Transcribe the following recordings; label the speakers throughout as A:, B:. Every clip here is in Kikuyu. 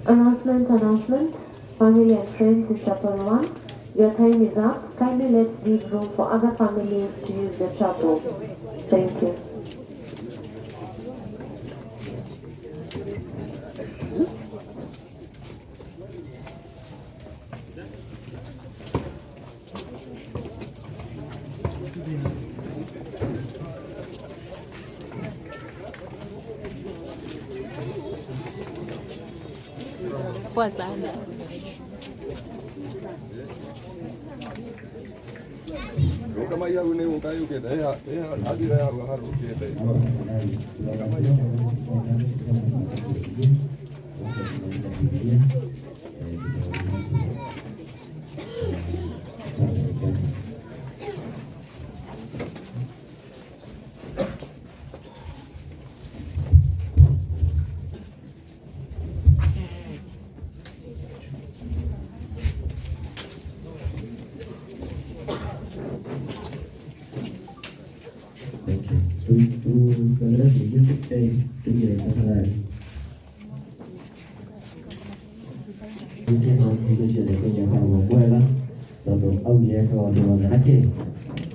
A: Announcement, announcement. Family and friends in Chapel 1, your time is up. Kindly let's give room for other families to use the chapel. Thank you.
B: Poa sana.
C: Thank you. Tuendelee tugire tafadhali. Gĩkeno hingo ciothe Kenya akoragwo kwega tondũ augire ekaga ũndũ wothe na kĩ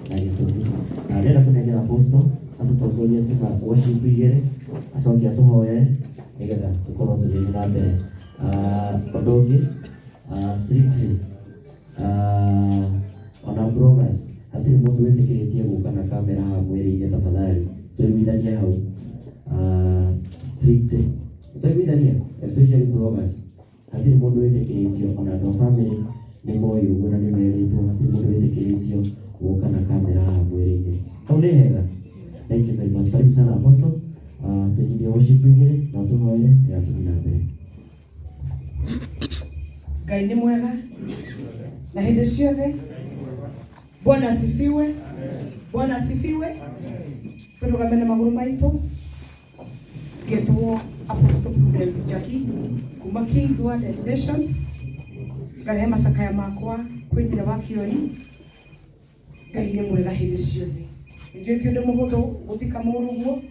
C: na gĩtũmi. Na ndĩrenda kũnengera apostle atũtongorie tuma worship igĩrĩ acoke atũhoere nĩgetha tũkorwo tũgĩthiĩ na mbere. Ũndũ ũngĩ strictly ona bloggers hatirĩ mũndũ wĩtĩkĩrĩtie gũka na kamera haha mwĩrĩ-inĩ tafadhali tũiguithanie hau. Strictly tũiguithanie especially bloggers hatirĩ mũndũ wĩtĩkĩrĩtio ona andũ a family nĩ moĩ ũguo na nĩ merĩtwo hatirĩ mũndũ wĩtĩkĩrĩtio gũka na kamera haha mwĩrĩ-inĩ. Hau nĩ hega. Thank you very much. Karibu sana apostle. Tũnyithie worship igĩrĩ na ũtũhoere nĩgetha tũthiĩ na mbere.
D: Ngai nĩ mwega na hĩndĩ ciothe. Bwana asifiwe. Bwana asifiwe. Tũrũgame na magũrũ maitũ. Ngetwo Apostle Prudence Jackie kuma Kings Word and Nations. Ngarehe macakaya makwa kwĩ nyina wa Kĩoi. Ngai nĩ mwega hĩndĩ ciothe. Nĩnjũĩ ti ũndũ mũhũthũ gũthika mũrũguo,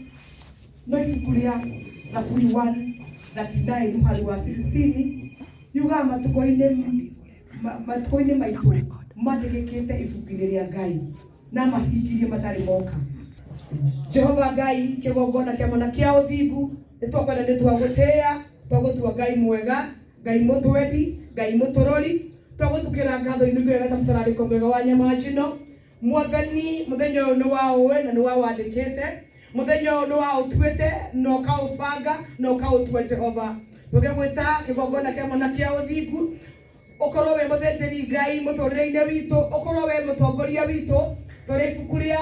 D: no ibuku rĩa Thaburi 139 mũhari wa 16 yugaga matukũ-inĩ matukũ-inĩ maitũ mandĩkĩkĩte ibuku-inĩ rĩa Ngai na mahingirie matarĩ moka. Jehova Ngai kĩgongona kĩa mana kĩa ũthingu nĩtwakwenda nĩtwagũtĩĩa twagũtua Ngai mwega Ngai mũtwendi Ngai mũtũrori twagũthukĩra ngatho inungi wega ta mũtararĩko mwega wa nyama njino. Mwathani mũthenya ũyũ nĩ waũĩ na nĩ wawandĩkĩte mũthenya ũyũ nĩ waũtuĩte na ũkaũbanga na ũkaũtua Jehova. Tũgĩgwĩta kĩgongona kĩa mana kĩa ũthingu ũkorwo wĩ mũthĩnjĩri Ngai mũtũrĩre-inĩ witũ ũkorwo wĩ mũtongoria witũ tondũ ibuku rĩa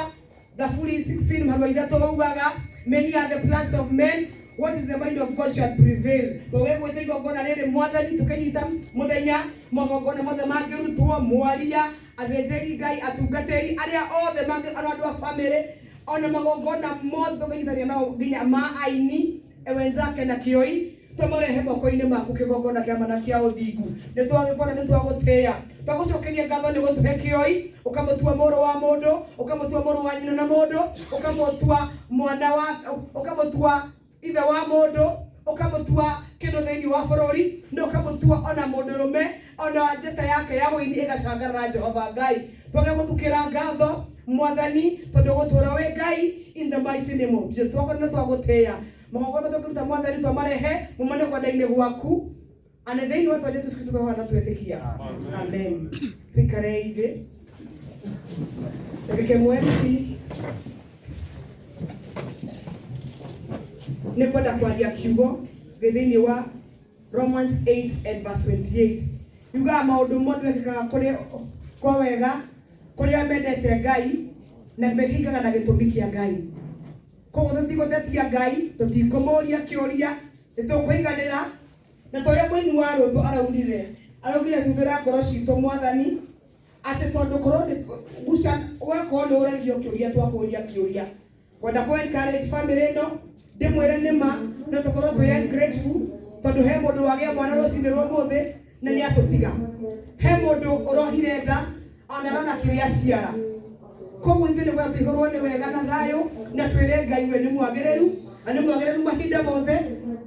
D: Thaburi 16 mũhari wa ithatũ ugaga many are the plans of men, what is the mind of God shall prevail. Tũgĩgwĩta igongona rĩrĩ Mwathani tũkĩnyita mũthenya magongona mothe mangĩrutwo mwaria athĩnjĩri Ngai atungatĩri arĩa othe mangĩ ona andũ a famĩlĩ ona magongona mothe tũkĩnyitania nao nginya ma aini wenzake na Kĩoi tũmarehe moko-inĩ maku kĩgongona kĩa mana kĩa ũthingu. Nĩtwagĩkwenda nĩtwagũtĩĩa twagũcokeria ngatho nĩ gũtũhe Kĩoi ũkamũtua mũrũ wa mũndũ ũkamũtua mũrũ wa nyina na mũndũ ũkamũtua mwana wa ũkamũtua ithe wa mũndũ ũkamũtua kĩndũ thĩinĩ wa bũrũri na ũkamũtua ona mũndũrũme ona njata yake ya wũini ĩgacangarara Jehova Ngai. Twagĩgũthukĩra ngatho Mwathani tondũ gũtũra wĩ Ngai in the mighty name of Jesus. Twakwenda na twagũtĩĩa magongona tũngĩruta Mwathani twamarehe mumane kwenda-inĩ gwaku ana thĩinĩ wa Jesu Kristo twahoya na twetĩkia. Amen. Tuikare thĩ ndagĩka ĩmwe MC nĩ kwenda kwaria kiugo gĩ thĩinĩ wa Romans 8 and verse 28 yugaga maũndũ mothe mekĩkaga kũrĩ kwa wega kũrĩa mendete Ngai na mekĩkaga na gĩtũmi kĩa Ngai. Koguo tũtigũtetia Ngai tũtikũmũria kĩũria nĩtũkũiganĩra na ta ũrĩa mũini wa rwĩmbo araugire araugire thuthũra ngoro citũ Mwathani atĩ tondũ korwo nĩ guca wekorwo nĩ ũragio kĩũria twakũria kĩũria kwenda kũ encourage family ĩno ndĩmwĩre nĩma no tũkorwo twĩ ungrateful Tondu he mundu wagĩa mwana rũcinĩ rwa ũmũthĩ na nĩ atũtiga. He mundu ũrohire nda ona arona kĩrĩa aciara. Koguo ithuĩ nĩ gwetha tũihũrwo nĩ wega na thayũ na twĩre Ngai we nĩ mwagĩrĩru na nĩ mwagĩrĩru mahinda mothe,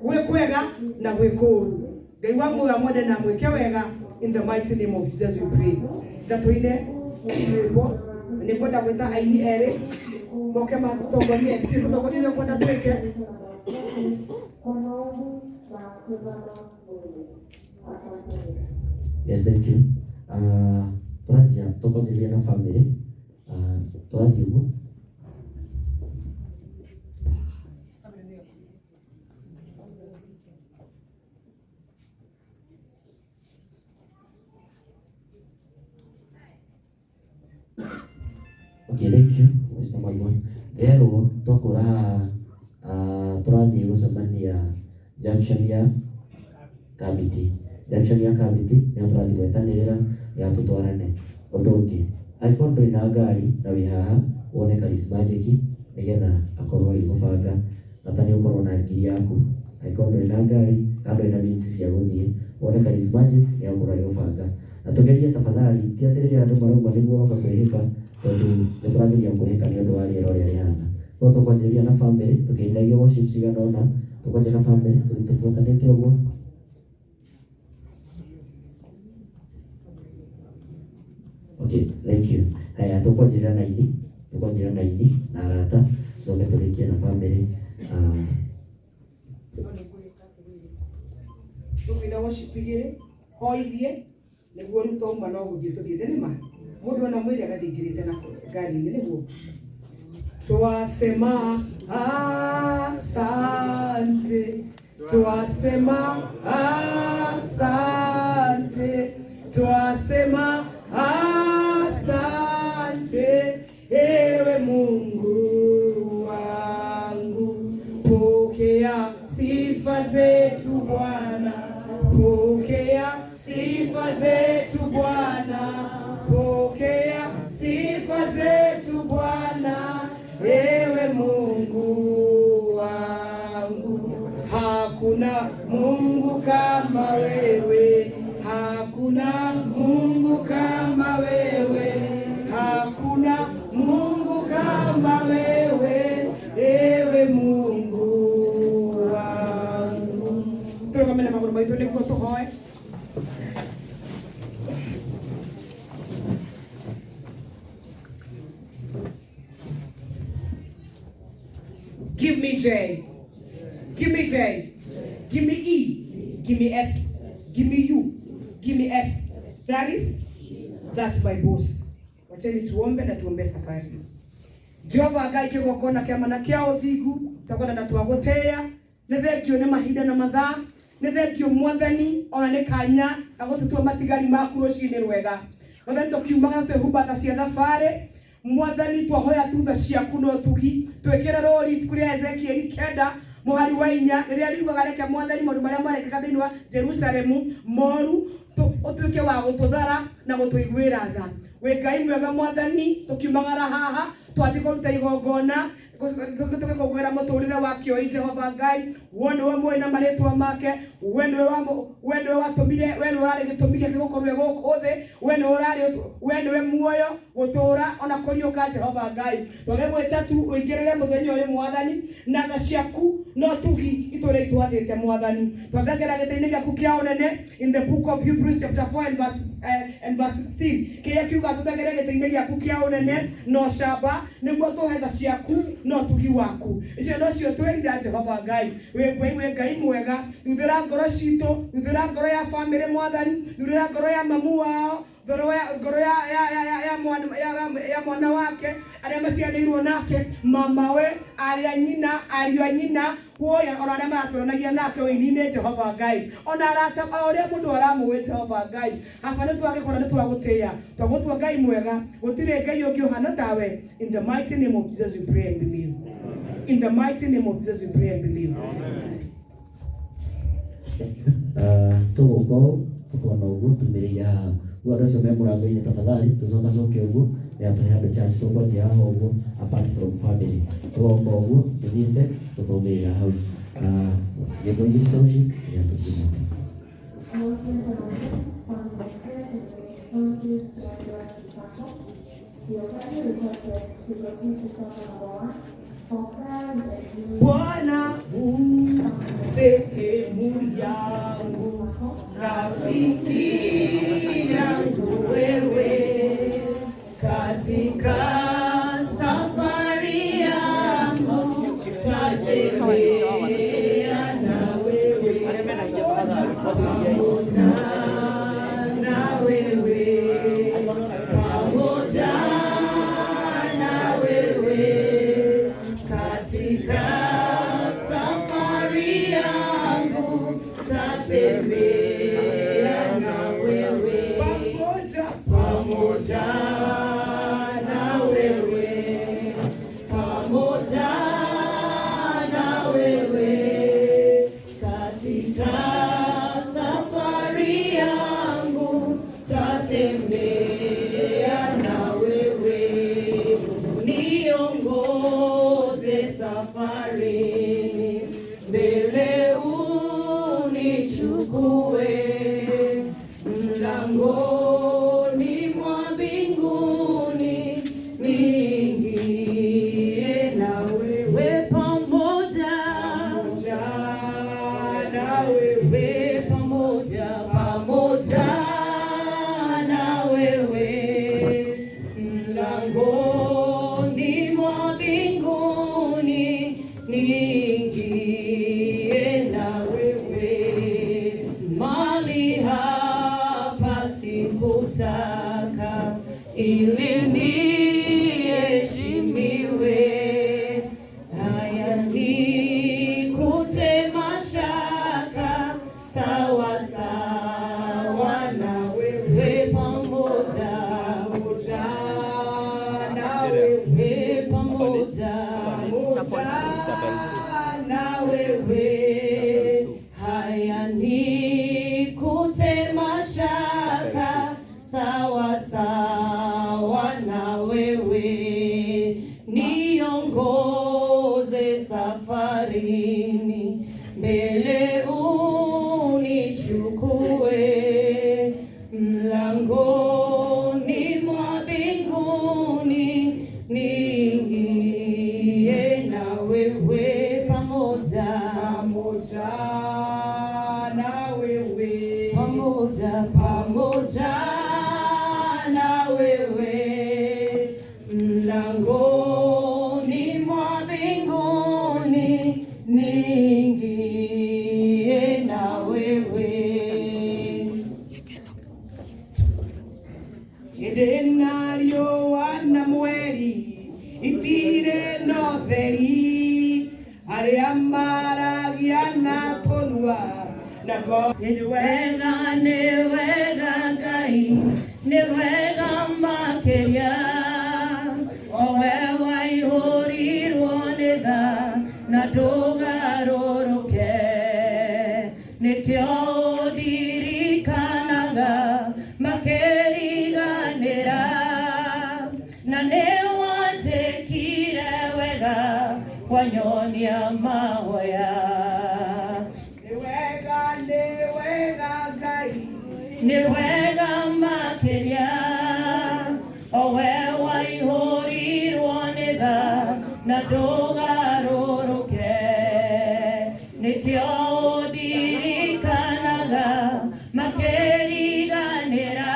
D: gwĩ kwega na gwĩ kũũru. Ngai wa muoyo amwende na amwĩke wega. In the mighty name of Jesus we pray. Ndatũine rwĩmbo nĩ ngwenda gwĩta aini erĩ moke matũtongorie, MC tũtongorie ũrĩa ũkwenda twĩke.
C: Yes, thank you. Turanjia tũkwanjĩrĩria na family. Tũrathiĩ ũguo. Okay, thank you, Mr. Magwa. Rero twakora haha tũrathiĩ gũcemania junction ya Kamiti. Junction ya Kamiti nĩho tũrathiĩ gwetanĩrĩra ya tũtwarane. Ũndũ ũngĩ, angĩkorwo ndũrĩ na ngari na wĩ haha, wone Charismagic nĩgetha akorwo agĩgũbanga. Bata nĩ ũkorwo na ngiri yaku. Angĩkorwo ndũrĩ na ngari kana ndũrĩ na means cia gũthiĩ, wone Charismagic nĩ egũkorwo agĩgũbanga. Na tũgerie tafadhali, ti atĩ rĩrĩa andũ marauma nĩguo ũroka kwĩhĩka, tondũ nĩ tũrageria kwĩhĩka nĩ ũndũ wa rĩera ũrĩa rĩhana. Koguo tũkwanjĩrĩria na family, tũkĩinithagia worship cigana ũna, tũkwanjia na family, tũthiĩ tũbuatanĩte ũguo. Okay, thank you. Haya, tũkwanjĩrĩria na ini, tũkwanjĩrĩria na ini na arata, tũcoke tũrĩkie na family.
D: Tũkũina worship igĩrĩ, hoithie nĩguo rĩu twauma no gũthiĩ tũthiĩte nĩ ma mũndũ ona mwĩrĩ agathiĩ aingĩrĩte na ngari-inĩ nĩguo twasema asante, twasema asante, twasema asante, ewe Mungu wangu, pokea sifa zetu Bwana, pokea sifa zetu Bwana, pokea sifa zetu Bwana, ewe Mungu wangu. Hakuna Mungu kama wewe, hakuna Mungu kama wewe, hakuna Mungu kama wewe, ewe Mungu wangu. Tũrũgame na magũrũ maitũ nĩguo tũhoe. Give me J. Give me J. Give me E. Give me S. Give me U. Give me S. That is, that's my boss. Wacheni tuombe na tuombe safari. Jehova Ngai kĩgongona kĩama na kĩa ũthingu tagona na twagũtĩĩa nĩ thengio nĩ mahinda na mathaa nĩ thengio mwathani ona nĩ kanya ga gũtũtua matigari maku rũcinĩ rwega. Mwathani tũkiumaga na twĩhumba tha cia thabarĩ, mwathani twahoya tu tha ciaku no tugi twĩkĩre rũri ibuku rĩa Ezekieli 9 mũhari wa 4 rĩrĩa riugaga reke mwathani maũndũ marĩa marekĩka thĩinĩ wa Jerusalemu moru ũtuĩke wa gũtũthara na gũtũiguĩra tha. Wĩ Ngai mwega mwathani, tũkiumagara haha twathiĩ kũruta igongona tũgĩkũngũĩra mũtũrĩre wa kĩoi Jehova Ngai, we nĩwe mũĩ na marĩtwa make, we nĩwe watũmire, we nĩwe ũrarĩ gĩtũmi gĩake gũkorwo e gũkũ thĩ, we nĩwe ũrarĩ, we nĩwe muoyo gũtũra ona kũriũka Jehova Ngai. Twage gwĩta tu ũingĩrĩre mũthenya ũyũ mwathani, na tha ciaku no tugi itũre itwathĩte mwathani. Twathengera gĩtĩ-inĩ gĩaku kĩa ũnene in the book of Hebrews chapter 4 and verse 16 kĩrĩa kiuga tũthengere gĩtĩ-inĩ gĩaku kĩa ũnene no camba nĩguo tũhe tha ciaku no tugi waku. Icio nocio twĩrira Jehova Ngai. Wĩ Ngai, wĩ Ngai mwega, thuthĩra ngoro citũ, thuthĩra ngoro ya family mwathani, thuthĩra ngoro ya mamu wao, ngoro ya mwana wake arĩa maciarĩirwo nake, mamawe, arĩ a nyina, ariũ a nyina, woya ona arĩa maratũranagia nake wĩini-inĩ Jehova Ngai, ona arata o ũrĩa mũndũ aramũĩ Jehova Ngai. Haba nĩ twagĩkora nĩ twagũtĩĩa, twagũtua Ngai mwega, gũtirĩ Ngai ũngĩ ũhana tawe. In the mighty name of Jesus we pray and believe. In the mighty name of Jesus we pray and believe.
C: Tũgũka ũũ tũkona ũguo tumĩrĩire haha. Ũguo andũ acio me mũrango-inĩ tafadhali tũcokacoke ũguo nĩgetha tũhe andũ chance tũkwanjia haha ũguo apart from family. Tũgoka ũguo tũthiĩte tũkaumĩrĩra hau. Nyĩmbo igĩrĩ cia worship nĩgetha tũthiĩ na mbere.
E: Bwana u sehemu yangu, rafiki yangu wewe, katika safari yangu tatembea na wewe, pamoja na wewe, pamoja na wewe katika safari yangu tatembea na wewe, pamoja pamoja na wewe, pamoja na wewe katika safari yangu tatembea na wewe, niongoze safarini, mbele unichukue mlangoni mwa mbinguni, niingie na wewe pamoja na wewe pamoja pamoja na wewe mlangoni mwa mbinguni niingie na wewe mali hapa sikutaka ili niheshimiwe haya nikute mashaka sawa sawa na wewe pamoja pamoja na wewe pamoja pamoja na wewe haya nikute mashaka sawa sawa na wewe niongoze safarini mbele unichukue mlangoni mwa mbinguni niingie na wewe pamoja pamoja na wewe pamoja pamoja na wewe mlangoni mwa mbinguni niingie na wewe.
D: Hĩndĩ na riũa na mweri itirĩ na ũtheri arĩa maragia na tũnua na ngo
E: Nĩ wega nĩ wega Ngai nĩ wega makĩria o we waihũrirwo nĩ tha na ndũgarũrũke nĩkĩo ũndirikanaga makĩriganĩra na nĩ wanjĩkire wega wanyonia mahoya
D: nĩ wega nĩ wega Ngai
E: nĩ wega makĩria o we waihũrirwo nĩ tha na ndũgarũrũke nĩkĩo ũndirikanaga makĩriganĩra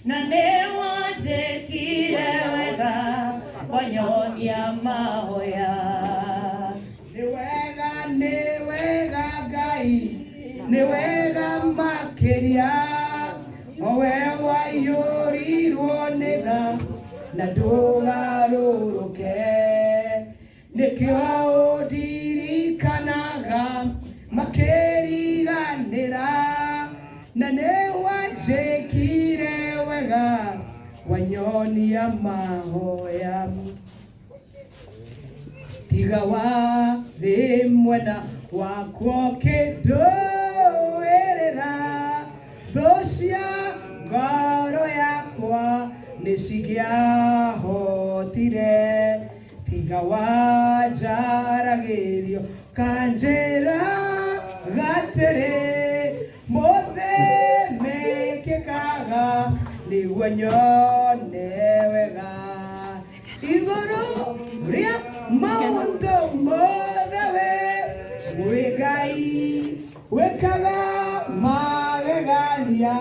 E: na nĩ wanjĩkire wega wanyonia mahoya
D: nĩ wega nĩ wega Ngai nĩ wega makĩria o we waiyũrirwo nĩ tha na ndũgarũrũke nĩkĩo ũndirikanaga makĩriganĩra na nĩ wanjĩkire wega wanyonia mahoya tiga warĩ mwena wakwa ũkĩndũĩrĩra thũ cia ngoro yakwa nĩcingĩahotire tiga wanjaragĩrio Kanjĩra gatĩrĩ mothe mekĩkaga nĩguo nyone wega igũrũ rĩa maũndũ mothe we wĩ Ngai wĩkaga magegania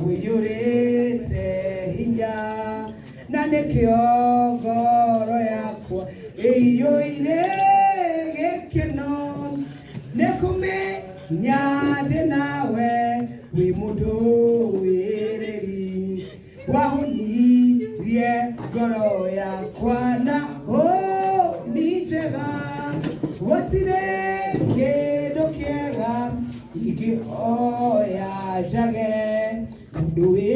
D: wĩiyũrĩte hinya na nĩkĩo ngoro yakwa ĩiyũire gĩkeno nĩ kũmenya ndĩ nawe wĩ mũndũ wĩrĩri wahũnirie ngoro yakwa na hũni njega gũtirĩ kĩndũ kĩega ingĩhoya njage tondũ wĩ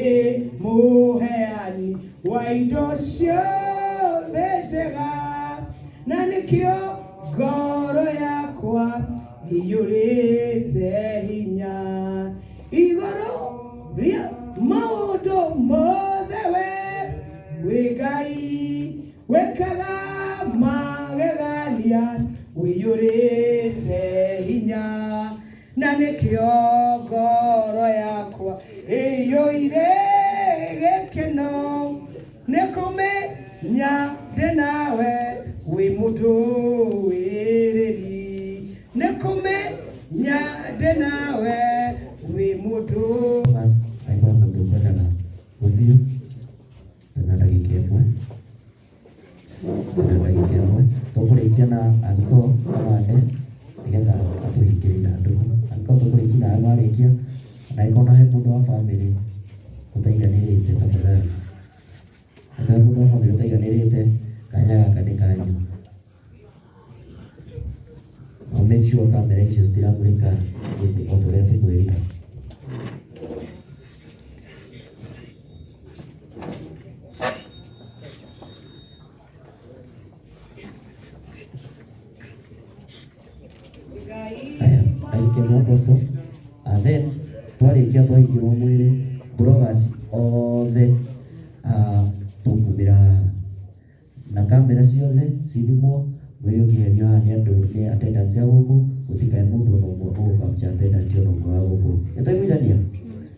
D: mũheani wa indo ciothe njega na nĩkĩo ngoro yakwa ĩiyũrĩte hinya igũrũ rĩa maũndũ mothe we wĩ Ngai wĩkaga magegania wĩiyũrĩte hinya na nĩkĩo ngoro yakwa ĩiyũire gĩkeno nĩ kũmenya ndĩ nawe wĩ mũndũ wĩrĩri nĩ kũmenya ndĩ nawe wĩ mũndũ.
C: Bas, angĩkorwo mũndũ ũkwendaga gũthiĩ tuna ndagĩka ĩmwe, tuna ndagĩka ĩmwe tũkũrĩkia na anko Kamande nĩgetha atũhingĩre ithandũkũ. Anko tũkũrĩkia nawe warĩkia, na angĩkorwo na he mũndũ wa bamĩrĩ ũtaiganĩrĩte tafadhali, angĩkorwo he mũndũ wa bamĩrĩ ũtaiganĩrĩte, kanya gaka nĩ kanyu. Na make sure kamera icio citiramũrĩka hĩndĩ o ta ũrĩa tũkwĩrire. Aya, ndagĩka ĩmwe Apostle. And then twarĩkia twahingĩrwo mwĩrĩ bloggers othe tũkumĩra haha na kamera ciothe cithimwo mwĩrĩ ũkĩherio haha nĩ andũ nĩ attendants a gũkũ gũtikae mũndũ ona ũmwe ũgũcapture attendant ona ũmwe wa gũkũ. Nĩ twaiguithania?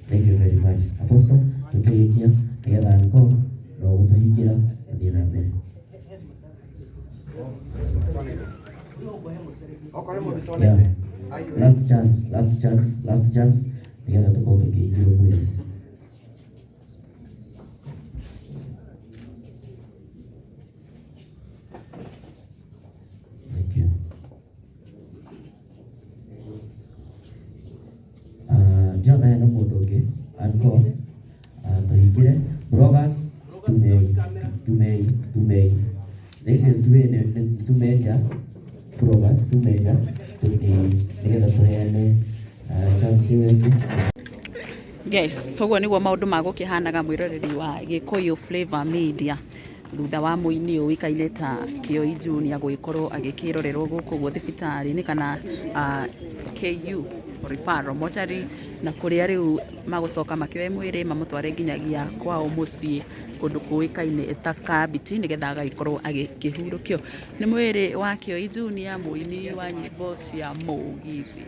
C: Thank you very much. Apostle, tũkĩrĩkia nĩgetha anko no gũtũhingĩra athiĩ na mbere. Yeah. Last chance, last chance, last chance nĩgetha tũkorwo tũkĩhingĩrwo mwĩrĩ. Thank you. Jonathan hena mũndũ ũngĩ anko tũhingĩre bloggers tumei tumei tumei the easiest way nĩ tume nja bloggers tume nja nĩgetha tũheane chance ĩyo ĩngĩ.
B: Yes, so ũguo nĩguo maũndũ magũkĩhanaga mwĩroreri wa Gĩkũyũ Flavor Media thutha wa mũini ũĩkaine ta Kĩoi Junior gũgĩkorwo agĩkĩrorerwo gũkũ ũguo thibitarĩ-inĩ kana KU Referral Mortuary na kũrĩa rĩu magũcoka makĩoe mwĩrĩ mamũtware nginyagia kwao mũciĩ kũndũ kũĩkaine ta Kambiti nĩgetha agagĩkorwo agĩkĩhurũkio. Nĩ mwĩrĩ wa Kĩoi Junior mũini wa nyĩmbo cia mũgithi.